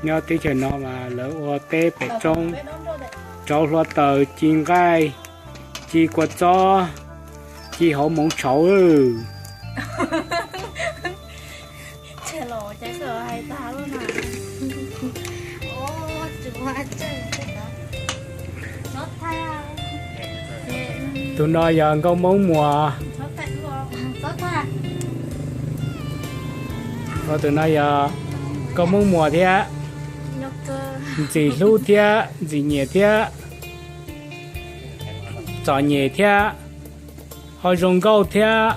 Nyob teb chaws no mas lawv ua teb pem roob, rauv hluav taws, ci nqaij, ci kua txob, ci hauv moov tshauv. Tus no yog Nkauj Moob Muas. Tus no yog Nkauj Moob Muas thiab, Ntxim Hlub thiab, Ntxim Nyiam thiab, Txom Nyem thiab, ho zoo nkauj thiab.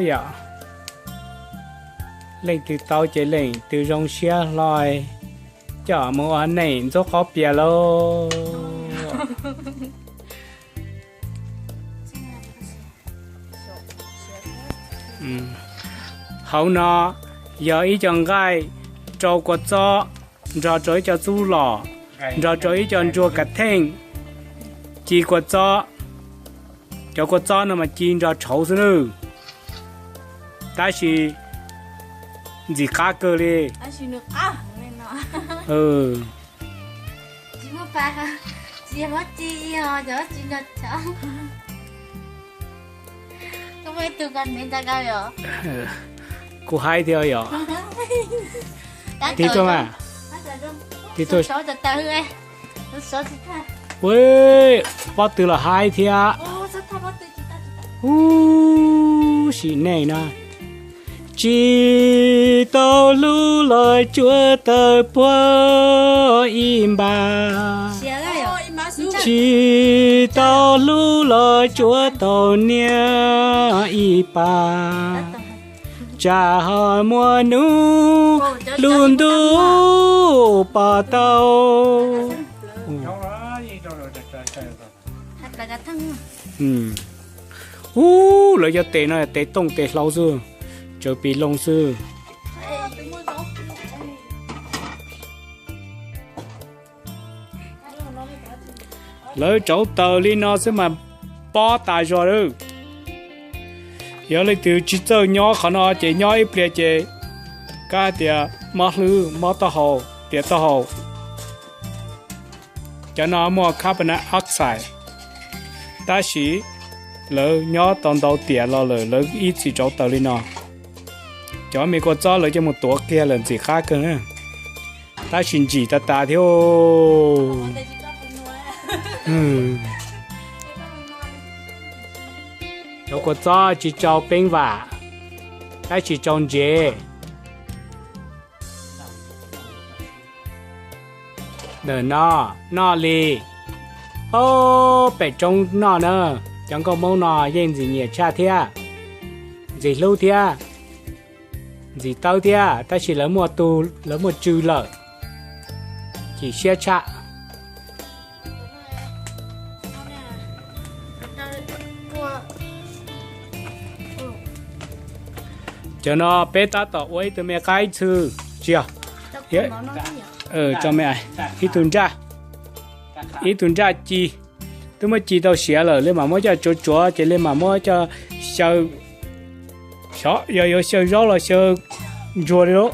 Yog leej twg tau ces leej twg zoo siab hlo, coj mus ua neej ntxuav qaub pias lauj. Hauv no yog ib co nqaij rau kua txob, nrog rau ib co txuj lom, nrog rau ib co ntsuag kav theej, ci kua txob. Cov kua txob no mas ci nrog tshauv xwb nawb, tab sis ntxim qab kawg li. Kuv haib thiab yom. Tiv tuaj mas, tiv tuaj. Ua, pob tw los haib thiab. Ub, sim neej no. Tsis tau hlub los tsuav tawm puag ib npab, tsis tau hlub los tsuav tau niam ib pas, tsam ho muaj hnub lub ntuj pom tau. Ub, lawv cov tes no tes tooj tes hlau xwb, tsawv pis loo xwb. Lawv rauv taws li no xwb mas pob tas zog lawm. Yog leej twg tsis txawj nyob qhov no ces nyob ib pliag ces kab tias mob hlwb, mob taub hau, tiav taub hau. Cov no muaj carbon dioxide, tab sis lawv nyob tau ntau tiam los lawm lawv ib txwm rauv taws li no. Cov me kua txob lawv coj mus tuav kiag lawm ntxim qab kawg, tab sis ntsim tas tas thiab. Cov kua txob tsis tsau peeb vam, tab sis tsau ntsev. Ntawm no noj li, ob pem roob noj na. Cov nkauj Hmoob no yeej ntxim nyiam tshaj thiab, ntxim hlub thiab, ntxim tawb thiab, tab sis lawv muaj tu, lawv muaj tsw lawm, chim siab tshaj. Cov no peb tab tom ua ib tug me qaib txhw, tsis yog, tso me, ib tug nraj, ib tug nraj ci, twb muab ci tau siav lawm, li mam muab coj tsuav tsuav ces li mam muab coj xyaw, xyov yog yuav xyaw zaub los xyaw ntsuag li lauj.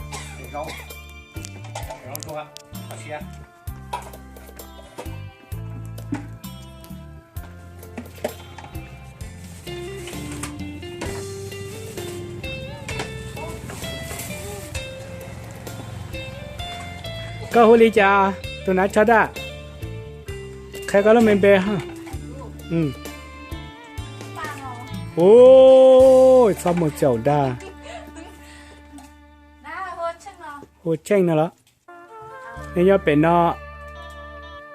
Koj hu li cas, tus nav tsho daj? Qhia koj lub me npe. Ua, txhob mus caum dag. Hu Tsheej no los? Nej nyob pem no,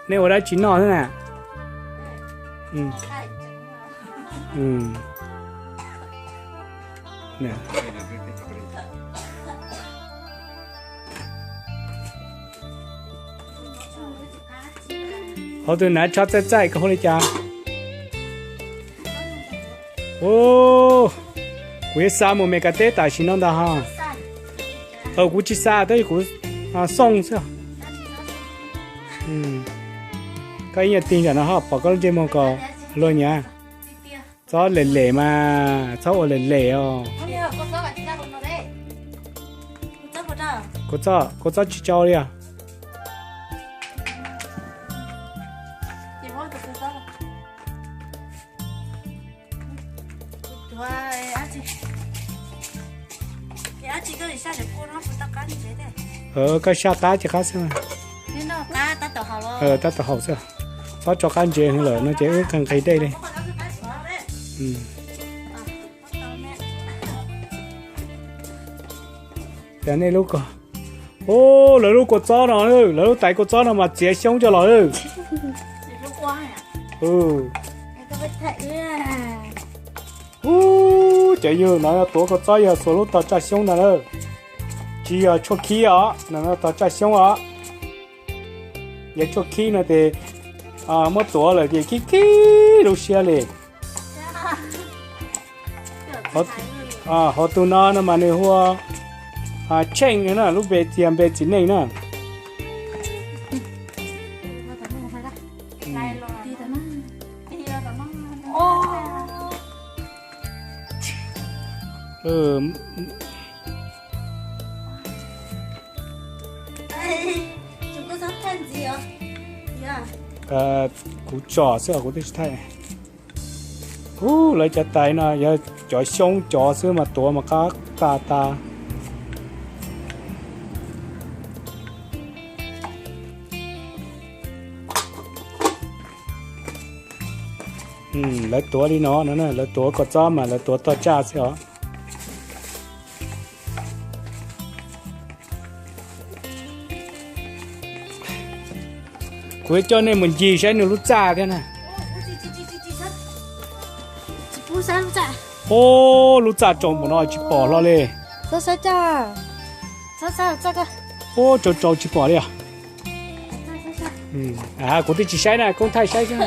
nej ua dab tsi noj xwb na? Hauv tus nav tsho txaij txaij koj hu li cas? Kuv yuav xa mus Mes Kas teb tam sim no ntag ho. Kuv tsis xa tab sis kuv xoo xwb. Koj ib nyuag tig nram no ho pom koj lub ntsej muag kom luag nyav. Txob lem lem mas, txhob ua lem lem os. Kua txob, kua txob tsis tsau li os. Koj saj qab ces qab xwb. Tab tom haum xwb. Txhob tso qab ntsev heev lawm no ces wb nqhis nqhis dej li. Cas nej lub ko, lawv lub kua txob no, lawv lub tais kua txob no mas txiav xyoob coj los. Ub, cov yawg no tuav kua txob yog xuas lub tog tsaj xyoob ntag na. Tsis yog tshuaj khib os, no tog tsaj xyoob os. Yog tshuaj khib no ces muab tuav lawm ces khib khib lub siab li. Hos tus no no mas nws hu ua Tsheej na, lub npe tias npe txiv neej na. Kuv tsom xwb os, kuv twb tsis thaij. Ub, lawv cov tais no yog cov xyoob cov xwb mas tuav mas qab tas tas. Lawv tuav li no no, lawv tuav kua txob mas lawv tuav tog tsaj xwb os. Kuv coj nej mus ncig saib nws lub txaj thiab na. Ub, lub txaj tsaus npaum no tsis pom hlo li. Ub, tsaus tsaus tsis pom li os. Kuv twb tsis saib na, koob thaij saib xwb.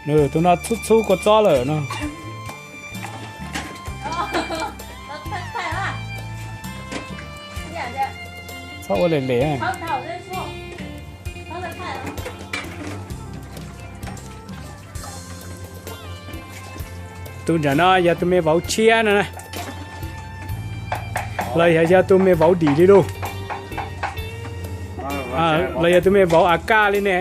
Nws tus no txhub txhub kua txob lawm no. Txhob ua lem lem. Tus nram no yog tus me vauv tshiab no na. Los yog yog tus me vauv dim li lauj. Los yog tus me vauv a kaj li ne.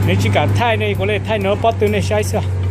Nws tsis kam thaij ne, kuv li thaij nws pob tw nej saib xwb.